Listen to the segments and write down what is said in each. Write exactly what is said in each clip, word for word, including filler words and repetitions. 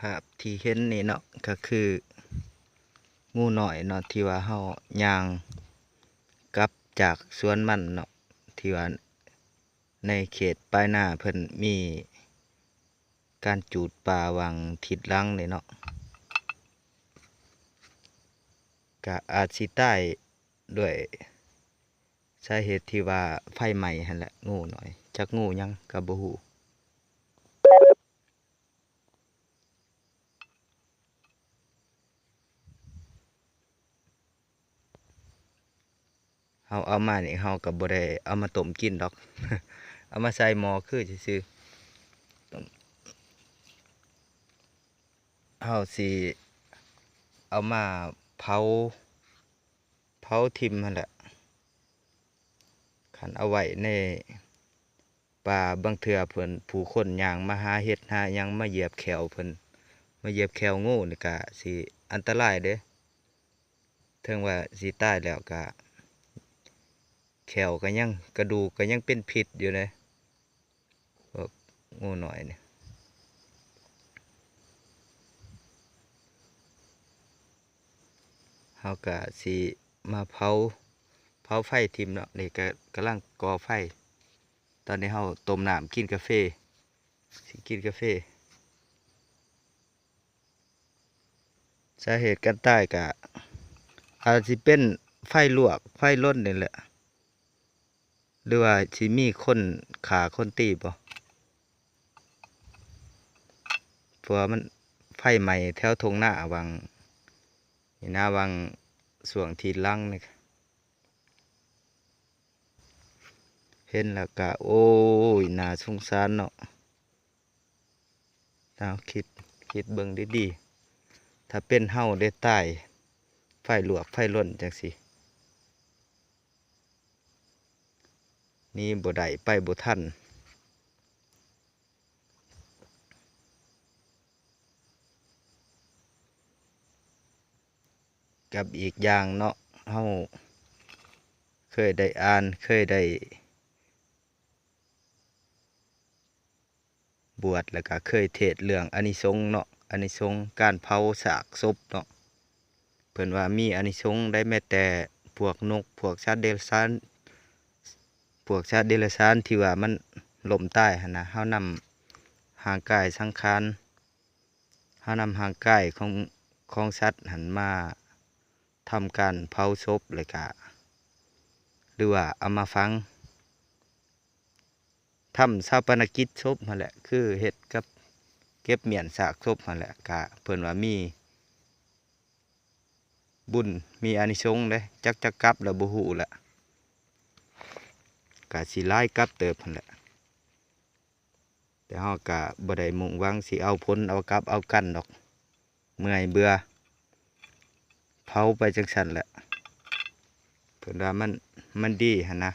ภาพที่เห็นนี่เนาะ ก็คืองูน้อยเนาะ ที่ว่าเฮาย่างกลับจากสวนมันเนาะ ที่ว่าในเขตปลายนาเพิ่นมีการจูดป่าหว่างทิศหลังนี่เนาะ ก็อาจสิตายด้วยสาเหตุที่ว่าไฟไหม้หั้นแหละ งูน้อย จักงูหยังก็บ่ฮู้ เฮาเอามานี่ เฮาก็บ่ได้เอามาต้มกินดอก เอามาใส่หม้อคือซื่อๆ เฮาสิเอามาเผา เผาถิ่มหั้นแหละ คันเอาไว้ในป่า บางเทื่อเพิ่น ผู้คนย่างมาหาเห็ดหาหยัง มาเหยียบแข้วเพิ่น มาเหยียบแข้วงูนี่ก็สิอันตรายเด้ ถึงว่าสิตายแล้วก็ แข้วก็ยัง กระดูกก็ยังเป็นพิษอยู่เด้ พวกงูน้อยนี่ เฮาก็สิมาเผา เผาไฟถิ่มเนาะ นี่ก็กำลังก่อไฟ ตอนนี้เฮาต้มน้ำกินกาแฟ สิกินกาแฟ สาเหตุการตายก็อาจสิเป็นไฟลวก ไฟลนนี่แหละ หรือว่าสิมีคนฆ่าคนตีบ่ เพราะว่ามันไฟไหม้แถวทุ่งนาหว่าง นี่นะ หว่างช่วงที่หลังนี่ เห็นแล้วก็ โอ้ย น่าสงสารเนาะ เอาคิด คิดเบิ่งดีๆ ถ้าเป็นเฮาได้ตาย ไฟลวกไฟลนจั่งซี้ หนีบ่ได้ ไปบ่ทัน กับอีกอย่างเนาะ เฮาเคยได้อ่าน เคยได้ บวช แล้วก็เคยเทศน์เรื่องอานิสงส์เนาะ อานิสงส์การเผาซากศพเนาะ เพิ่นว่ามีอานิสงส์ได้ แม้แต่พวกนก พวกสัตว์เดรัจฉาน พวกสัตว์เดรัจฉานที่ว่ามันล้มตายหั้นนะ เฮานำร่างกายสังขาร เฮานำร่างกายของ ของสัตว์หั้นมาทำการเผาศพ แล้วก็ หรือว่าเอามาฝัง ทำฌาปนกิจศพหั้นแหละ คือเฮ็ดกับเก็บเmiesนซากศพหั้นแหละ ก็เพิ่นว่ามีบุญ มีอานิสงส์เด้ จักจักกับแล้วบ่ฮู้ละ ก็สิหลายกับเติบหั้นแหละ แต่เฮาก็บ่ได้มุ่งหวังสิเอาผลเอากับเอากันดอก เมื่อยเบื่อ เผาไปจั่งซั้นแหละ เพิ่นว่ามัน มันดีหั้นนะ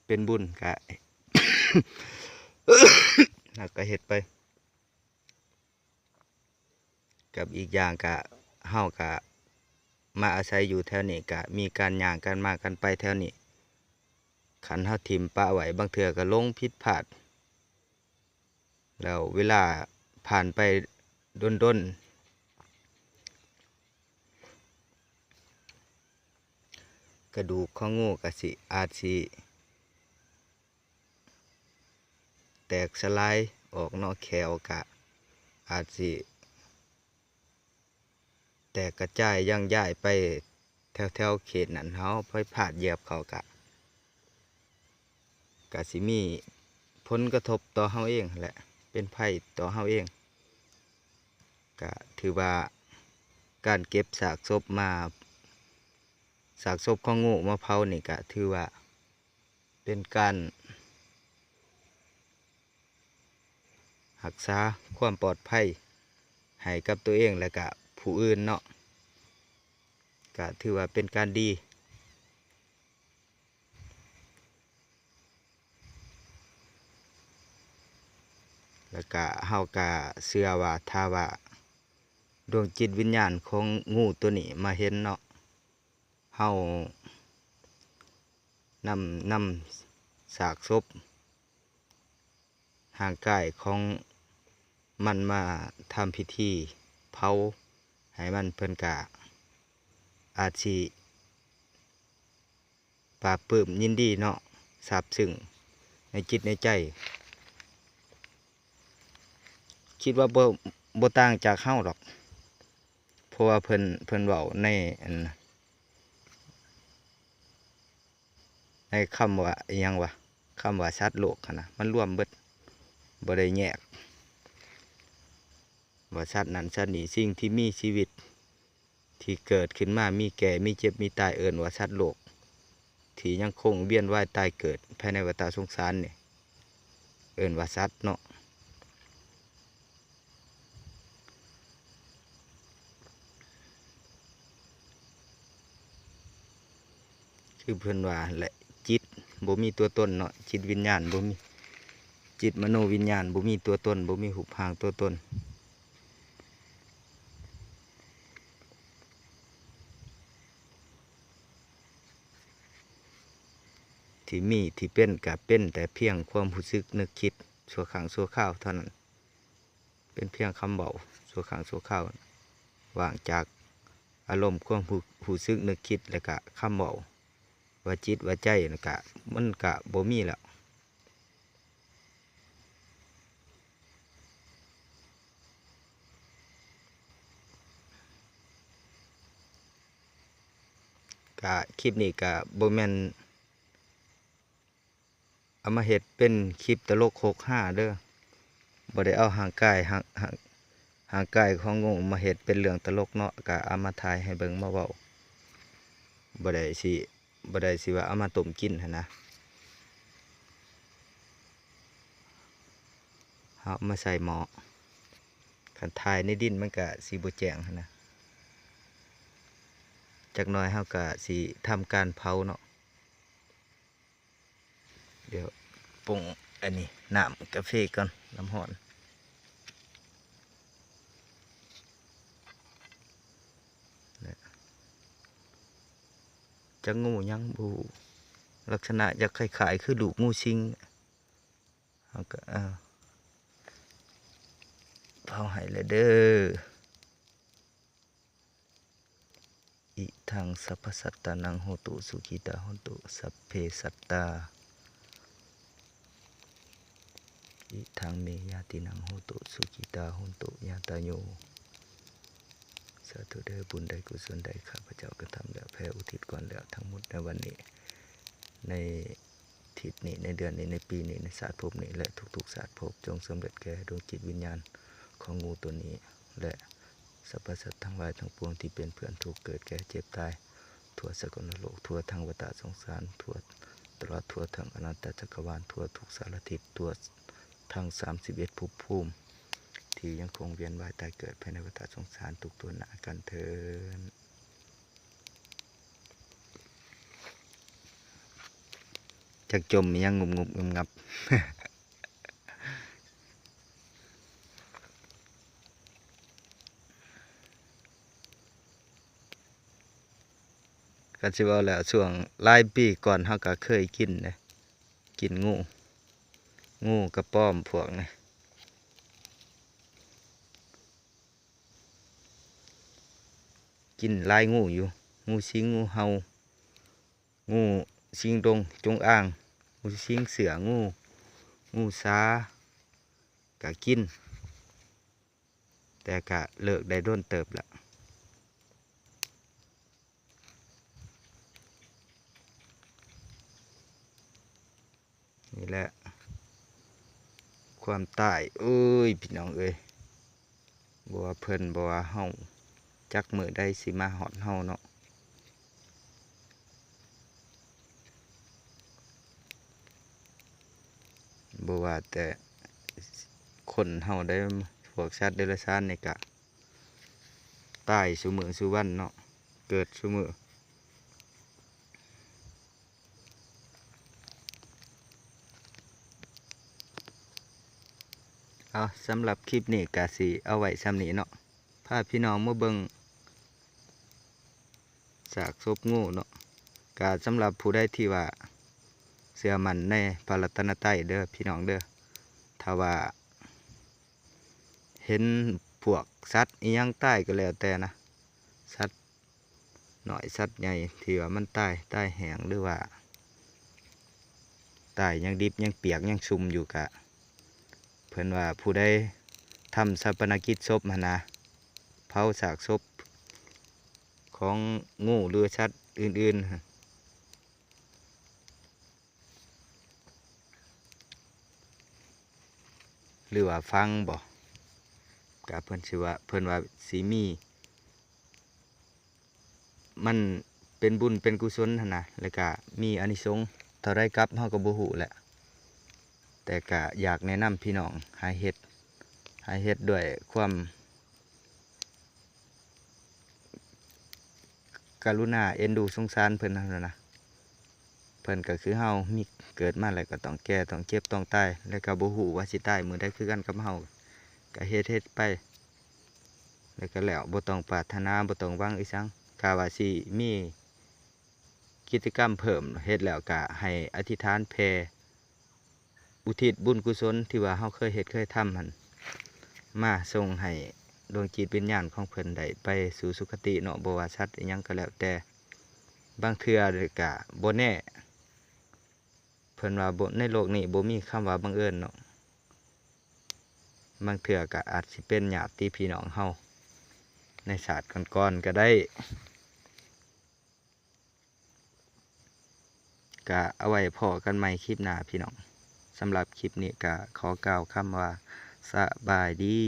เป็นบุญก็ เฮาก็เฮ็ดไป กับอีกอย่างก็ เฮาก็มาอาศัยอยู่แถวนี้ ก็มีการย่างกันมากันไปแถวนี้ คันเฮาถิ่มปะไว้ บางเทื่อก็หลงผิดพลาด แล้วเวลาผ่านไปดนๆ กระดูกของงูก็สิ อาจสิแตกสลายออกเนาะ แข้วก็อาจสิแตกกระจายย่างย้ายไปแถวๆ เขตนั้น เฮาไปพลาดเหยียบเขาก็ ก็สิมีผลกระทบต่อเฮาเองหั้นแหละ เป็นภัยต่อเฮาเอง ก็ถือว่าการเก็บซากศพมา ซากศพของงูมาเผานี่ก็ถือว่าเป็นการรักษาความปลอดภัยให้กับตัวเองและก็ผู้อื่นเนาะ ก็ถือว่าเป็นการดี แล้วก็เฮาก็เชื่อว่า ถ้าว่าดวงจิตวิญญาณของงูตัวนี้มาเห็นเนาะ เฮานำ นำซากศพ ร่างกายของ มันมาทำพิธีเผาให้มัน เพิ่นกะอาจสิปลาบปลื้มยินดีเนาะ ซาบซึ้งในจิตในใจ คิดว่าบ่ บ่ต่างจากเฮาดอก เพราะว่าเพิ่น เพิ่นเว้าในอัน ในคำว่าอิหยังวะ คำว่าสัตว์โลกหั้นนะ มันรวมเบิด บ่ได้แยก ว่าสัตว์นั้นสัตว์นี้ สิ่งที่มีชีวิต ที่เกิดขึ้นมา มีแก่ มีเจ็บ มีตาย เอิ้นว่าสัตว์โลก ที่ยังคงเวียนว่ายตายเกิดภายในวัฏสงสารนี่ เอิ้นว่าสัตว์เนาะ คือเพิ่นว่าแหละ จิตบ่มีตัวตนเนาะ จิตวิญญาณบ่มี จิตมโนวิญญาณบ่มีตัวตน บ่มีรูปร่างตัวตน ที่มีที่เป็นก็เป็นแต่เพียงความรู้สึกนึกคิดชั่วครั้งชั่วคราวเท่านั้น เป็นเพียงคำเว้าชั่วครั้งชั่วคราว ว่างจากอารมณ์ความรู้ รู้สึกนึกคิด แล้วก็คำเว้า ว่าจิตว่าใจนั่นกะ มันกะบ่มีแล้ว กะคลิปนี้กะบ่แม่นเอามาเฮ็ดเป็นคลิปตลกฮกฮาเด้อ บ่ได้เอาร่างกาย ร่าง ร่าง ร่างกายของงูมาเฮ็ดเป็นเรื่องตลกเนาะ กะเอามาถ่ายให้เบิ่งมาเว้า บ่ได้สิ บ่ได้สิว่าเอามาต้มกินหั้นนะ เอามาใส่หม้อ คันถ่ายในดินมันกะสิบ่แจ้งหั้นนะ จักหน่อยเฮากะสิทำการเผาเนาะ เดี๋ยวปรุงอันนี้น้ำกาแฟก่อน น้ำร้อน จักงูหยังบ่ฮู้ ลักษณะจะคล้ายๆคือลูกงูสิง เฮาก็ เออ เผาให้แล้วเด้อ Idaṃ sabbasattā naṃ hotu, sukhitā hontu sabbe sattā. Idaṃ me ñātīnaṃ hotu, sukhitā hontu ñātayo. สาธุเด้อ บุญใดกุศลใดข้าพเจ้ากระทำแล้ว แผ่อุทิศก่อนแล้วทั้งหมดในวันนี้ ใน ทิศนี้ ในเดือนนี้ ในปีนี้ ในชาติภพนี้ และทุกๆชาติภพ จงสำเร็จแก่ดวงจิตวิญญาณของงูตัวนี้ และสรรพสัตว์ทั้งหลายทั้งปวงที่เป็นเพื่อนทุกข์เกิดแก่เจ็บตาย ทั่วสกลโลก ทั่วทั้งวัฏสงสาร ทั่ว ตลอดทั่วทั้งอนันตจักรวาล ทั่วทุกสารทิศ ทั่วทั้งสามสิบเอ็ดภพภูมิ ที่ยังคงเวียนว่ายตายเกิดภายในวัฏสงสารทุกทั่วหน้ากันเทอญ จักจมอิหยังงุบงุบงับงับ ก็สิเว้าแล้ว ช่วงหลายปีก่อนเฮาก็เคยกินเด้ กินงู งูกระป๋อมพวกนี้ กินหลายงูอยู่ งูสิง งูเห่า งูสิงดงจงอาง งูสิงเสือ งู งูสา ก็กิน แต่ก็เลิกได้โดนเติบละ นี่แหละ ความตาย เอ้ย พี่น้องเอ้ย บ่ว่าเพิ่น บ่ว่าเฮา จักมื้อใดสิมาฮอดเฮาเนาะ บ่ว่าแต่คนเฮาได้ พวกสัตว์เดรัจฉานนี่ก็ตายซุมื้อซุวันเนาะ เกิดซุมื้อ เอา สำหรับคลิปนี้ก็สิเอาไว้ส่ำนี้เนาะ พาพี่น้องมาเบิ่งซากศพงูเนาะ ก็สำหรับผู้ใดที่ว่าเชื่อมั่นในพระรัตนตรัยเด้อพี่น้องเด้อ ถ้าว่า เห็นพวกสัตว์อีหยังตายก็แล้วแต่นะ สัตว์น้อยสัตว์ใหญ่ที่ว่ามันตาย ตายแห้งหรือว่าตายยังดิบยังเปียกยังซุ่มอยู่กะ เพิ่นว่าผู้ใดทำฌาปนกิจศพหั่นนะ เผาซากศพของงูหรือสัตว์อื่นๆ หรือว่าฝังบ่ กะเพิ่นสิว่า เพิ่นว่าสิมี มันเป็นบุญเป็นกุศลหั่นนะ แล้วกะมีอานิสงส์เท่าใดกับเฮาก็บ่ฮู้แหละ แต่กะอยากแนะนำพี่น้องให้เฮ็ด ให้เฮ็ดด้วยความกรุณาเอ็นดูสงสารเพิ่นนั่นแหละนะ เพิ่นก็คือเฮา มีเกิดมาแล้วก็ต้องแก่ ต้องเจ็บ ต้องตาย แล้วก็บ่ฮู้ว่าสิตายมื้อใดคือกันกับเฮา ก็เฮ็ด เฮ็ดไป แล้วก็แล้ว บ่ต้องปรารถนา บ่ต้องหวังอีสัง ถ้าว่าสิมีกิจกรรมเพิ่ม เฮ็ดแล้วก็ให้อธิษฐานแผ่ อุทิศบุญกุศลที่ว่าเฮาเคยเฮ็ดเคยทำหั่น มาส่งให้ดวงจิตวิญญาณของเพิ่นได้ไปสู่สุคติเนาะ บ่ว่าสัตว์อีหยังก็แล้วแต่ บางเทื่อก็บ่แน่ เพิ่นว่าบ่ ในโลกนี้บ่มีคำว่าบังเอิญเนาะ บางเทื่อก็อาจสิเป็นญาติพี่น้องเฮาในชาติก่อนๆ ก็ได้ ก็เอาไว้พ้อกันใหม่คลิปหน้าพี่น้อง สำหรับคลิปนี้ก็ขอกล่าวคำว่าสบายดี